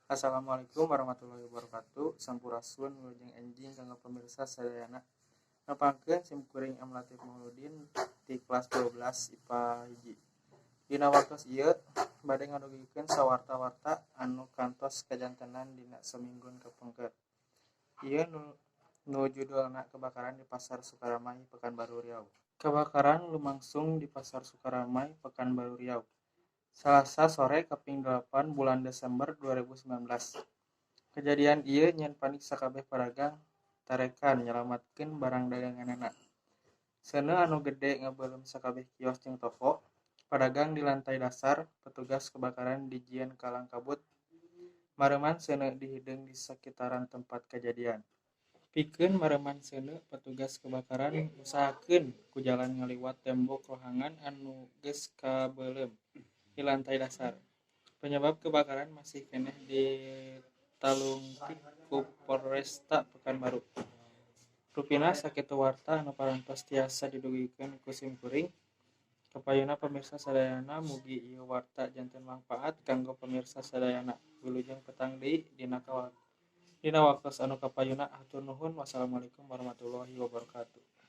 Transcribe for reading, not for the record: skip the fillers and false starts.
Assalamualaikum warahmatullahi wabarakatuh. Sampurasun, wilujeng enjing kanggo pemirsa sadayana. Nepangkeun sim kuring M Latif Mauludin ti kelas 12 IPA 1. Dina waktos ieu bade ngadugikeun sawarta-warta anu kantos kajantenan dina samingguan kapengker. Ieu nu judulna kebakaran di Pasar Sukaramai, Pekanbaru Riau. Kebakaran lumangsung di Pasar Sukaramai, Pekanbaru Riau, Salasa sore kaping 8 bulan Desember 2019. Kejadian ieu nyieun panik sakabeh pedagang tarekan nyalametkeun barang daganganana. Seuneu anu gede ngabeuleum sakabeh kios jeung toko pedagang di lantai dasar. Petugas kebakaran dijieun kalang kabut mareuman seuneu hideung di sakitaran tempat kejadian. Pikeun mareuman seuneu, petugas kebakaran ngusahakeun ku jalan ngaliwat tembok rohangan anu geus kabeuleum di lantai dasar. Penyebab kebakaran masih keneh ditalungtik ku Polresta Pekanbaru. Rupina sakitu warta anu parantos tiasa didugikeun ku simkuring. Kapayunna pamirsa sadayana, mugi ieu warta janten mangpaat kanggo pamirsa sadayana. Wilujeng petang deui dina waktos anu kapayunna, hatur nuhun, wassalamualaikum warahmatullahi wabarakatuh.